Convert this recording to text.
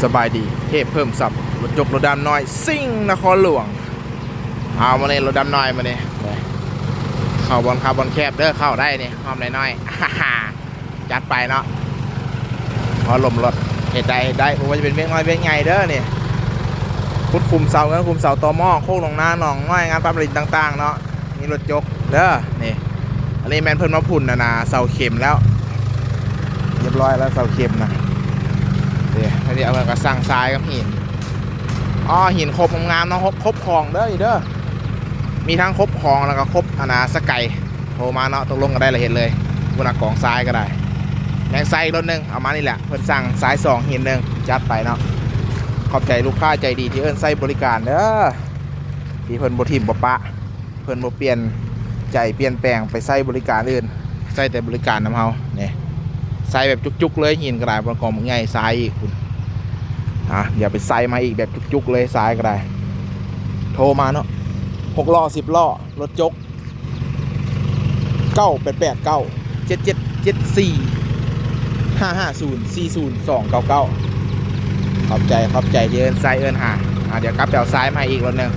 ສະບາຍດີ ເທບເພີ່ມຊັບ ລົດຈົກລົດດຳນ້ອຍ ຊິງນະຄອນຫຼວງ. ເອົາ ມື້ນີ້ລົດດຳນ້ອຍ ມື້ນີ້ ເຂົ້າບ່ອນຄັບບ່ອນແຄບເດີ ເຂົ້າໄດ້ນີ້ ອ້ອມນ້ອຍໆ ຈັດໄປເນາະ. ເອົາລົມລົດ ເຮັດໄດ້ ເຮັດໄດ້ ບໍ່ວ່າຈະເປັນວຽກນ້ອຍວຽກໃຫຍ່ເດີນີ້ ຂຸດຂຸມເສົາເງິນ ຂຸມເສົາຕໍໝໍ້ ໂຄກໜອງນາ ໜອງນ້ອຍ ງານປັບປະດິນຕ່າງໆເນາະ. ມີລົດຈົກເດີນີ້. ອັນນີ້ແມ່ນເພິ່ນມາພຸ້ນນະນາ ເສົາເຂັມແລ້ວ ຮຽບຮ້ອຍແລ້ວ ເສົາເຂັມນະ. ເດ້ ອັນນີ້ເພິ່ນກໍສັ່ງຊາຍກັບຫີນ. ອໍ ຫີນຄົບງາມໆເນາະ ຄົບ ຄົບຂອງເດີນີ້ເດີ. ມີທັງຄົບຂອງ ແລ້ວກໍຄົບອັນນາສະໄກ. ໂທມາເນາະ ຕົກລົງກັນໄດ້ລະເຮັດເລີຍ. ພຸ້ນນະ ກອງຊາຍກໍໄດ້ ແມ່ນຊາຍອີກລົດໜຶ່ງ ເອົາມານີ້ແຫຼະ. ເພິ່ນສັ່ງຊາຍສອງ ຫີນໜຶ່ງ ຈັດໄປເນາະ. ຂອບໃຈລູກຄ້າໃຈດີທີ່ເອີ້ນໃຊ້ບໍລິການເດີ ທີ່ເພິ່ນບໍ່ຖິ້ມບໍ່ປະ. ເພິ່ນບໍ່ປ່ຽນໃຈປ່ຽນແປງໄປໃຊ້ບໍລິການອື່ນ ໃຊ້ແຕ່ບໍລິການນຳເຮົານີ້. ໃສ່ແບບຈຸກໆເລີຍ ຫີນກໍໄດ້ ບໍ່ກອງບັກໃຫຍ່ ຊາຍອີກພຸ້ນ. ອ່າ ດຽວໄປໃສ່ມາອີກແບບຈຸກໆເລີຍ ຊາຍກໍໄດ້. ໂທມາເນາະ ຫົກລໍ້ ສິບລໍ້ ລົດຈົກ ເກົ້າແປດແປດເກົ້າ ເຈັດເຈັດເຈັດສີ່ ຫ້າຫ້າສູນ ສີ່ສູນສອງເກົ້າເກົ້າ. ຂອບໃຈ ຂອບໃຈທີ່ເອີ້ນຊາຍເອີ້ນຫາ. ອ່າ ດຽວກັບໄປເອົາຊາຍມາໃຫ້ອີກລົດໜຶ່ງ.